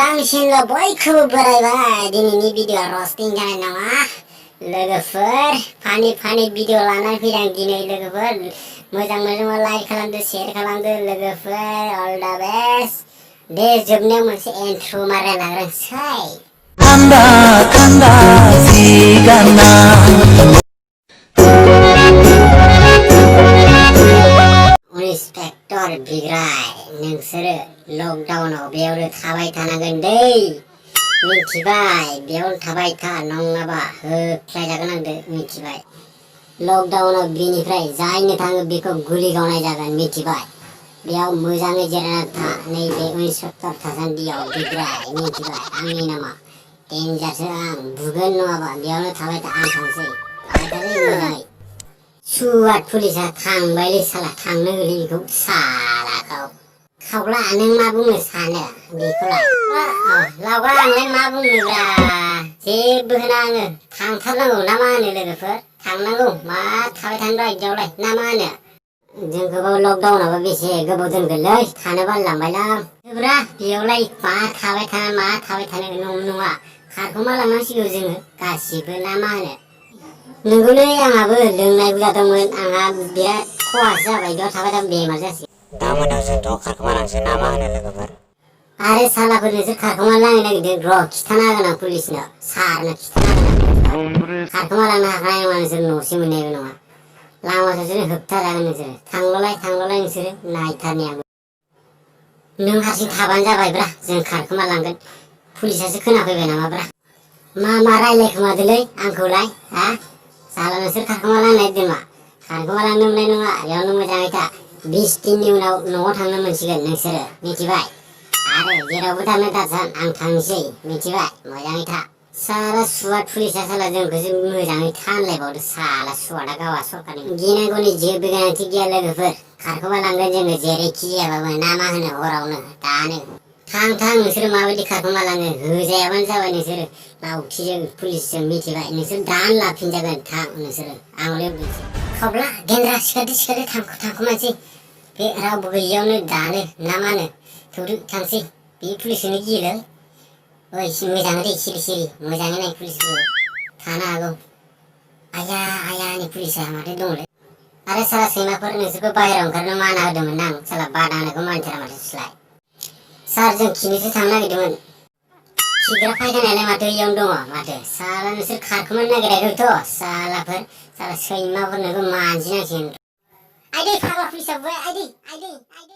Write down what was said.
सोरांसिनल' बयखौबो बरायबाय दिनैनि भिडिअ रस्टिं जानाय नङा लोगोफोर फानि भिडिअ लानानै फैदों दिनै लोगोफोर मोजां लाइक खालामदो शेयार खालामदो लोगोफोर अल द बेस्ट दे जोबनायाव मोनसे एन्ट्र मारा लाग्रोसै थान्दा थान्दा जिगाना इन्सपेक्टर बिग्राय नोंसोरो लकडाउनाव बेयावनो थाबाय थानांगोन दै मिथिबाय बेयावनो थाबाय था नङाबा होख्लायजागोन आंदो मिथिबाय लकडाउनाव बिनिफ्राय जायनो थाङो बेखौ गुलि गावनाय जागोन मिथिबाय बेयाव मोजाङै जिरायना था नैबे इन्सपेक्टर थासान्दियाव बिग्राय मिथिबाय आंनि नामा डेन्जारसो आं बुगोन नङाबा बेयावनो थाबाय था आं थांसै मोजाङै सुवाट पुलिसा थांबायलै साला थांनो गोलैखौ सालाखौ खावला नों मा बुंनो सानो बेखौलाय लावगा आंलाय मा बुंनोब्रा जेबो होना आङो थांथारनांगौ ना मा होनो लोगोफोर थांनांगौ मा थाबाय थानो रायजोआवलाय ना मा होनो जोंखौबो लकडाउनाबो बेसे गोबाव दोनगोनलै थानो बालांबायलां ब्रा बेयावलाय मा थाबाय थानो नङा खारखुमा लांनांसिगौ जोङो गासिबो ना मा होनो नोंगौलै आंहाबो लोंनाय हुदा दंमोन आंहा बिराद खहासो जाबाय बेयाव थाबाय थाबा बेमार जासै दा मोनायाव जोंथ' खारखोमालांसै ना मा होनो लोगोफोर आरो सालाफोर नोंसोर खारखुमा लांनो नागिरदों र' खिथाना होगोन आं पुलिसनो सारनो खिथाना होगोन खारखुमा लांनो हाखानाय नङा नोंसोर न'सिम मोननायबो नङा लामा ससेनो होबथाजागोन नोंसोरो थांल'लाय नोंसोरो नायथारनि आं नों हारसिं थाबानो जाबायब्रा जों खारखुमा लांगोन पुलिसासो खोनाफैबाय नामाब्रा मा रायलायखोमादोलै आंखौलाय हा साला नोंसोर खारखुमा लांनो नागिरदों मा खारखुमा लांनो मोननाय नङा बेयावनो मोजाङै था 20 दिननि उनाव न'आव थांनो मोनसिगोन नोंसोरो मिथिबाय आरो जेरावबो थांनो दासान आं थांसै मिथिबाय मोजाङै था साला सुवाट पुलिसा साला जोंखौसो मोजाङै था होनलायबावदो साला सुवाटा गावा सरखारनि गिनांगौनि जेबो गोनांथि गैया लोगोफोर खारखुमा लांगोन जोङो जेरैखि जायाबाबो ना मा होनो हरावनो दानो थां नोंसोरो माबायदि खारखुमा लाङो होजायाबानो जाबाय नोंसोरो लावथिजों पुलिसजों मिथिबाय नोंसोर दानो लाफिनजागोन थां नोंसोरो आंलाय बुंसै खावब्ला गेन्द्रा सिखारदो थांखुमानोसै बे रावबो गैयियावनो दानो ना मा होनो थौदो थांसै बे पुलिसखौनो गियोलै ओइ मोजाङै दै सिरि मोजाङै नाय पुलिसखौ थानो हागौ आयानि पुलिसा माथो दंलै आरो साला सैमाफोर नोंसोरखौ बाहेरायाव ओंखारनो माना होदोंमोन आं साला बादा होनायखौ मानिथारा माथो सिलाय सार जों खिनोसो थांनो नागिरदोंमोन खिग्रा फायखानायालाय माथो इयावनो दङ माथो साला नोंसोर खारखुमानो नागिराखैथ' सालाफोर साला सैमाफोर नोंखौ मानजिनांसिगोन आइदै फाग्ला पुलिसा बुबाय आइदै